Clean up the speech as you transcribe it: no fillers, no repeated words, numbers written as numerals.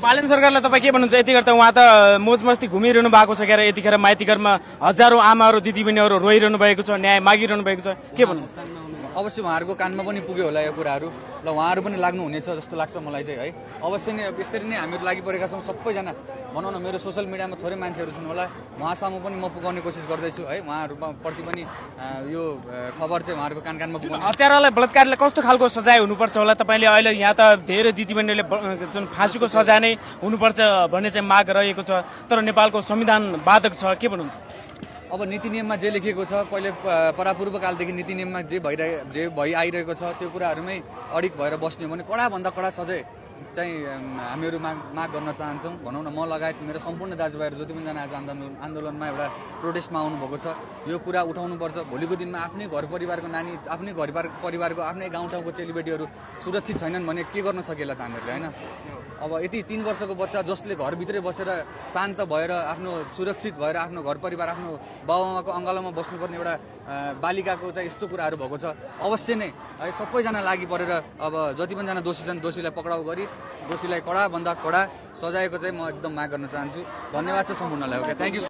बालन सरकारलाई तपाईँ के भन्नुहुन्छ? यतिखेर त उहाँ त मोज मस्ती घुमिरहनु भएको छ क्यारे, यतिखेर माइती घरमा हजारौँ आमाहरू दिदीबहिनीहरू रोइरहनु भएको छ, न्याय मागिरहनु भएको छ, के भन्नुहुन्छ? अवश्य उहाँहरूको कानमा पनि पुग्यो होला यो कुराहरू, ल उहाँहरू पनि लाग्नुहुनेछ जस्तो लाग्छ मलाई चाहिँ है। अवश्य नै यसरी नै हामीहरू लागिपरेका छौँ सबैजना। भनौँ न मेरो सोसियल मिडियामा थोरै मान्छेहरू छन् होला, उहाँसम्म पनि म पुगाउने कोसिस गर्दैछु है। उहाँहरूप्रति पनि यो खबर चाहिँ उहाँहरूको कान कानमा पुग्छ। हत्यारालाई बलात्कारले कस्तो खालको सजाय हुनुपर्छ होला? तपाईँले अहिले यहाँ त धेरै दिदीबहिनीले जुन फाँसीको सजाय नै हुनुपर्छ भन्ने चाहिँ माग रहेको छ, तर नेपालको संविधान बाधक छ, के भन्नुहुन्छ? अब नीति नियममा जे लेखिएको छ, पहिले परापूर्व कालदेखि नीति नियममा जे भइ आइरहेको छ त्यो कुराहरूमै अडिग भएर बस्ने हो भने कडाभन्दा कडा सजाय चाहिँ हामीहरू माग गर्न चाहन्छौँ। भनौँ न म लगायत मेरो सम्पूर्ण दाजुभाइहरू जति पनि जना आज आन्दोलनमा एउटा प्रोटेस्टमा आउनुभएको छ, यो कुरा उठाउनुपर्छ। भोलिको दिनमा आफ्नै घर परिवारको नानी, आफ्नै घर परिवारको, आफ्नै गाउँठाउँको चेलीबेटीहरू सुरक्षित छैनन् भने के गर्न सकेला त हामीहरूले होइन? अब यति 3 वर्षको बच्चा जसले घरभित्रै बसेर शान्त भएर आफ्नो सुरक्षित भएर आफ्नो घर परिवार आफ्नो बाबुआमाको अङ्गालोमा बस्नुपर्ने एउटा बालिकाको चाहिँ यस्तो कुराहरू भएको छ। अवश्य नै है सबैजना लागि परेर अब जति पनि जना दोषी छन् दोषीलाई पक्राउ गरी दोषीलाई कडाभन्दा कडा सजायको चाहिँ म एकदम माग गर्न चाहन्छु। धन्यवाद छ सम्पूर्णलाई। Okay, thank you.